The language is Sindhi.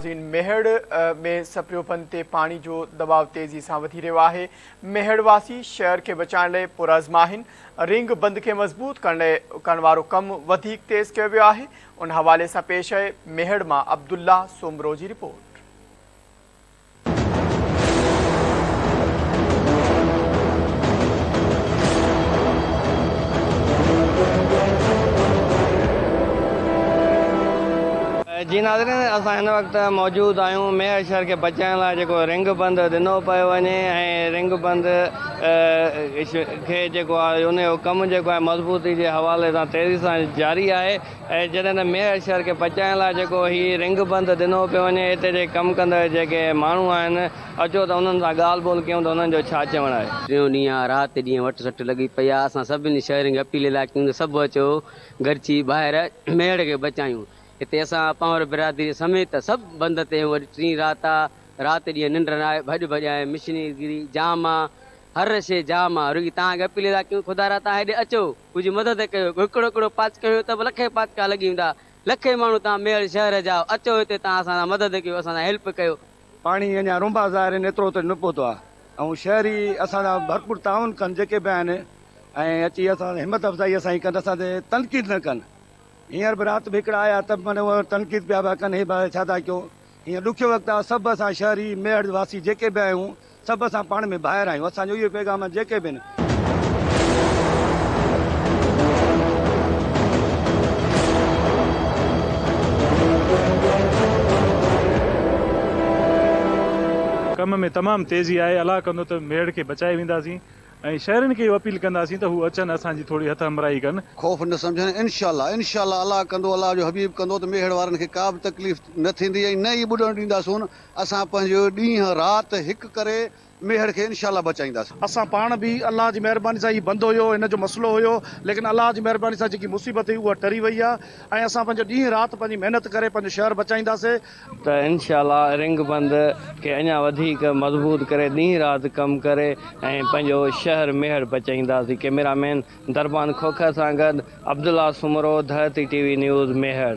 ميهڙ ۾ سپريو بند تي پاڻي جو دٻاء تيزي سان وڌي رهيو آهي. ميهڙ واسي شهر کي بچائڻ لاء پرعزم آهن. رنگ بند کي مضبوط ڪرڻ وارو ڪم وڌيڪ تيز ڪيو ويو آهي. ان حوالي سان پيش آهي ميهڙ مان عبدالله سومرو جي رپورٽ. جي ناظرين اسان هن وقت موجود آهيون ميهڙ شهر کي بچائڻ لاء جيڪو رنگ بند ڏنو پيو وڃي ۽ رنگ بند کي جيڪو آهي ان جو ڪم جيڪو آهي مضبوطي جي حوالي سان تيزي سان جاري آهي ۽ جڏهن ته ميهڙ شهر کي بچائڻ لاء جيڪو هي رنگ بند ڏنو پيو وڃي هتي جي ڪم ڪندڙ جيڪي ماڻهو آهن اچو ته انهن سان ڳالهه ٻولهه ڪيون ته انهن جو ڇا چوڻ آهي. ٽيون ڏينهن آ رات ڏينهن وٽ سٽ لڳي پئي آ اسان سڀني شهرين کي اپيل ٿا ڪيون ته سڀ اچو گڏجي ڀائر ميهڙ کي بچايون هتي اسان پنهور برادري سميت سڀ بند تي آهيون اڄ ٽين رات آ رات ڏينهن ننڊ ناهي ڀڄ ڀڄ آهي مشني گيري جام آ هر شي جام آ رڳي توهان کي اپيل ٿا ڪيون خدارا توهان هيڏي اچو ڪجهه مدد ڪيو هڪڙو هڪڙو پاچ ڪيو ته به لکين پاچڪا لڳي ويندا لکين ماڻهو توهان ميهڙ شهر جا اچو هتي توهان اسان سان مدد ڪيو اسان سان هيلپ ڪيو. پاڻي اڃا رونبا ظاهر آهن ايترو ته نه پهتو آهي ۽ شهري اسان سان ڀرپور تعاون ڪن جيڪي به آهن ۽ اچي اسان سان همت افزائي اسان جي ڪن اسان تي تنقيد نه ڪن هينئر به رات به هڪڙا آيا ته به معنيٰ اهي تنقيد پيا پيا ڪن هي ڀائي ڇا ٿا ڪيو هينئر ڏکيو وقت آهي سڀ اسان شهري ميهڙ واسي جيڪي به آهيون سڀ اسان پاڻ ۾ ڀائر آهيون اسان جو اهو پيغام آهي جيڪي به آهن. ڪم ۾ تمام تيزي آهي الله ڪندو ته ميهڙ کي بچائي وينداسين ۽ شهرين کي اهو اپيل ڪنداسين ته هو اچن اسان جي ٿوري هٿ همراهي ڪن. خوف نه سمجهن انشاء الله انشاء الله الله ڪندو الله جو حبيب ڪندو ته ميهڙ وارن کي ڪا به تڪليف نه ٿيندي ۽ نه ئي ٻڏڻ ڏينداسون اسان پنهنجو ڏينهن رات هڪ ڪري ميهڙ کي انشاء الله بچائينداسين. اسان پاڻ به الله جي مهرباني سان هي بند هيو هن جو مسئلو هيو ليڪن الله جي مهرباني سان جيڪي مصيبت هئي اها ٽري وئي آهي ۽ اسان پنهنجو ڏينهن رات پنهنجي محنت ڪري پنهنجو شهر بچائينداسي. ته انشاء الله رنگ بند کي اڃا وڌيڪ مضبوط ڪري ڏينهن رات ڪم ڪري ۽ پنهنجو شهر ميهڙ بچائينداسين ڪئميرا مين دربان کوکر سان گڏ Abdullah Soomro Dharti T V news Mehar.